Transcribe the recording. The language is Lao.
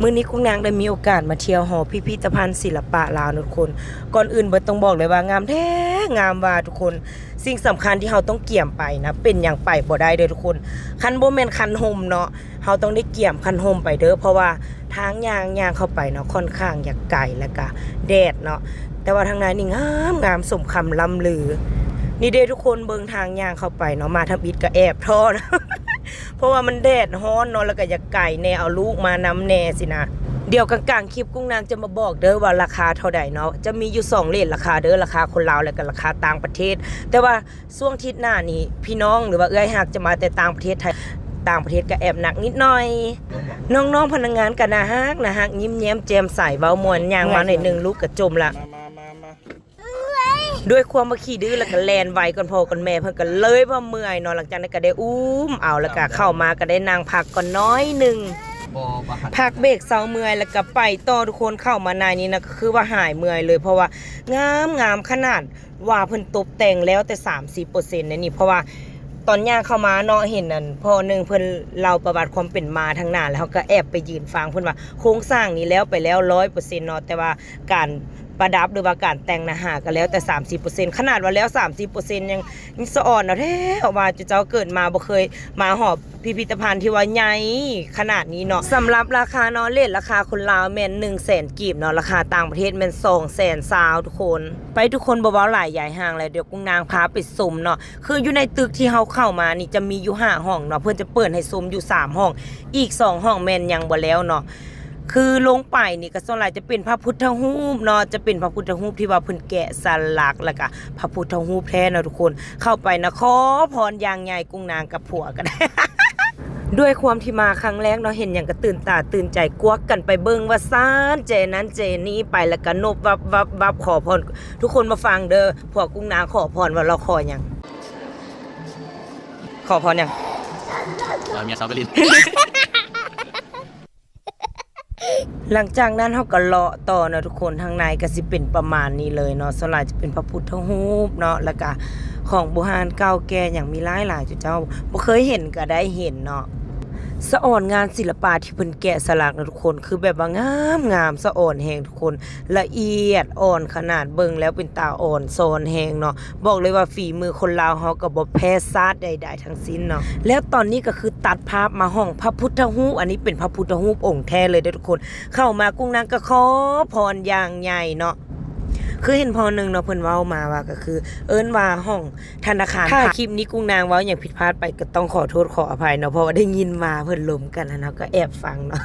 ມື້ນີ້ກຸ້ງນາງໄດ້ມີໂອກາດມາທ່ຽວຫໍພິພິທະພັນສິລະປະລາວເນາະທຸກຄົນ. ກ່ອນອື່ນເບິດຕ້ອງບອກເລີຍວ່າງາມແທ້ງາມວ່າທຸກຄົນ. ສິ່ງສຳຄັນທີ່ເຮົາຕ້ອງກຽມໄປນະ ເປັນຫຍັງໄປບໍ່ໄດ້ເດີທຸກຄົນ ຄັນບໍ່ແມ່ນຄັນຮົ່ມເນາະ. ເຮົາຕ້ອງໄດ້ກຽມຄັນຮົ່ມໄປເດີ ເພາະວ່າທາງຍ່າງ ຍ່າງເຂົ້າໄປເນາະ ຂ້ອນຂ້າງຈະໄກ ແລ້ວກະແດດເນາະ. ແຕ່ວ່າທາງໃນນີ້ງາມໆ ສົມຄຳລ່ຳລື. ນີ້ເດ້ທຸກຄົນ ເບິ່ງທາງຍ່າງເຂົ້າໄປເນາະ ມາທຳອິດກະແອບທໍ້ນະ ເພາະວ່າມັນແດດຮ້ອນເນາະ ແລ້ວກະຢາກໄກແດ່ ເອົາລູກມານຳແດ່ຊີ້ນະ. ດຽວກາງໆຄລິບກຸ້ງນາງຈະມາບອກເດີວ່າລາຄາເທົ່າໃດເນາະ. ຈະມີຢູ່ສອງເຣດລາຄາເດີ ລາຄາຄົນລາວ ແລ້ວກະລາຄາຕ່າງປະເທດ. ແຕ່ວ່າຊ່ວງທິດໜ້ານີ້ ພີ່ນ້ອງ ຫຼືວ່າເອື້ອຍຮັກຈະມາແຕ່ຕ່າງປະເທດໄທ ຕ່າງປະເທດກະແອບໜັກນິດໜ້ອຍ. ນ້ອງໆພະນັກງານກະໜ້າຮັກ ໜ້າຮັກ ຍິ້ມແຍ້ມແຈ່ມໃສ ເວົ້າມ່ວນ ຍ່າງມາໜ້ອຍໜຶ່ງ ລູກກະຈົ່ມລະ. ດ້ວຍຄວາມວ່າຂີ້ດື້ ແລ້ວກະແລ່ນໄວກ່ອນພໍ່ກ່ອນແມ່ ເພິ່ນກະເລີຍວ່າເມື່ອຍເນາະ. ຫຼັງຈາກນັ້ນກະໄດ້ອຸ້ມເອົາ ແລ້ວກະເຂົ້າມາກະໄດ້ນັ່ງພັກກ່ອນໜ້ອຍໜຶ່ງ ພັກເບກເຊົາເມື່ອຍ ແລ້ວກະໄປຕໍ່ທຸກຄົນ. ເຂົ້າມາໃນນີ້ນະ ກະຄືວ່າຫາຍເມື່ອຍເລີຍ ເພາະວ່າງາມໆ ຂະໜາດວ່າເພິ່ນຕົບແຕ່ງແລ້ວແຕ່ສາມສິບເປີເຊັນໃນນີ້ ເພາະວ່າຕອນຍ່າງເຂົ້າມາເນາະ ເຫັນອັນພໍ່ໜຶ່ງເພິ່ນເລົ່າປະຫວັດຄວາມເປັນມາທາງໜ້າ ແລ້ວເຮົາກະແອບໄປຢືນຟັງເພິ່ນວ່າ ໂຄງສ້າງນີ້ແລ້ວໄປແລ້ວຮ້ອຍເປີເຊັນເນາະ ແຕ່ວ່າ ການປະດັບ ຫຼືວ່າການແຕ່ງໜ້າຜາກະແລ້ວແຕ່ສາມສິບເປີເຊັນ ຂະໜາດວ່າແລ້ວສາມສິບເປີເຊັນ ຍັງ ຍັງສະອອນເນາະ. ແທ້ວ່າເຈົ້າເກີດມາບໍ່ເຄີຍມາຫໍພິພິທະພັນທີ່ວ່າໃຫຍ່ຂະໜາດນີ້ເນາະ. ສຳລັບລາຄາເນາະ ເຣດລາຄາຄົນລາວແມ່ນໜຶ່ງແສນກີບເນາະ ລາຄາຕ່າງປະເທດແມ່ນສອງແສນຊາວທຸກຄົນ. ໄປທຸກຄົນ ບໍ່ເວົ້າຫຼາຍຢາຍຫ່າງແລ້ວ ດຽວກຸ້ງນາງພາໄປຊົມເນາະ. ຄືຢູ່ໃນຕຶກທີ່ເຮົາເຂົ້າມານີ້ ຈະມີຢູ່ຫ້າຫ້ອງເນາະ ເພິ່ນຈະເປີດໃຫ້ຊົມຢູ່ສາມຫ້ອງ ອີກສອງຫ້ອງແມ່ນຍັງບໍ່ແລ້ວເນາະ. ຄືລົງໄປນີ້ກະສ່ວນຫຼາຍຈະເປັນພະພຸດທະຮູບເນາະ ຈະເປັນພະພຸດທະຮູບທີ່ວ່າເພິ່ນແກະສະຫຼັກ ແລ້ວກະພະພຸດທະຮູບແທ້ເນາະທຸກຄົນ. ເຂົ້າໄປນະ ຂໍພອນຢ່າງໃຫຍ່ ກຸ້ງນາງກັບຜົວກະໄດ້ ດ້ວຍຄວາມທີ່ມາຄັ້ງແລກເນາະ ເຫັນຫຍັງກະຕື່ນຕາຕື່ນໃຈ ກວັກກັນໄປເບິ່ງວ່າຊັ້ນ ເຈນັ້ນເຈນີ້ໄປ ແລ້ວກະນົບວັບໆໆ ຂໍພອນ. ທຸກຄົນມາຟັງເດີ ຜົວກຸ້ງນາງຂໍພອນວ່າລາວຂໍຫຍັງ ຂໍພອນຫຍັງ? ເອົາເມຍສາວໄປຫຼິ້ນ. ຫຼັງຈາກນັ້ນເຮົາກະເລາະຕໍ່ເນາະທຸກຄົນ ທາງໃນກະຊິເປັນປະມານນີ້ເລີຍເນາະ. ສ່ວນຫຼາຍຈະເປັນພະພຸດທະຮູບເນາະ ແລ້ວກະຂອງບູຮານເກົ່າແກ່ ຫຍັງມີຫຼາຍໆ ເຈົ້າ ເຈົ້າບໍ່ເຄີຍເຫັນກະໄດ້ເຫັນເນາະ. ສະອອນງານສິລະປະທີ່ເພິ່ນແກະສະຫຼັກເນາະທຸກຄົນ ຄືແບບວ່າງາມໆ ສະອອນແຮງທຸກຄົນ ລະອຽດອ່ອນຂະໜາດ ເບິ່ງແລ້ວເປັນຕາອ່ອນຊອນແຮງເນາະ. ບອກເລີຍວ່າຝີມືຄົນລາວເຮົາກະບໍ່ແພ້ຊາດໃດໆ ທັງສິ້ນເນາະ. ແລ້ວຕອນນີ້ກະຄືຕັດພາບມາຫ້ອງພະພຸດທະຮູບ ອັນນີ້ເປັນພະພຸດທະຮູບອົງແທ້ເລີຍເດີທຸກຄົນ. ເຂົ້າມາກຸ້ງນາງກະຂໍພອນຢ່າງໃຫຍ່ເນາະ. ຄືເຫັນພໍ່ໜຶ່ງເນາະ ເພິ່ນເວົ້າມາວ່າກະຄືເອີ້ນວ່າຫ້ອງທະນາຄານ. ຖ້າຄລິບນີ້ກຸ້ງນາງເວົ້າຫຍັງຜິດພາດໄປກະຕ້ອງຂໍໂທດຂໍອະໄພເນາະ ເພາະວ່າໄດ້ຍິນມາເພິ່ນລົມກັນຫັ້ນ ເຮົາກະແອບຟັງເນາະ.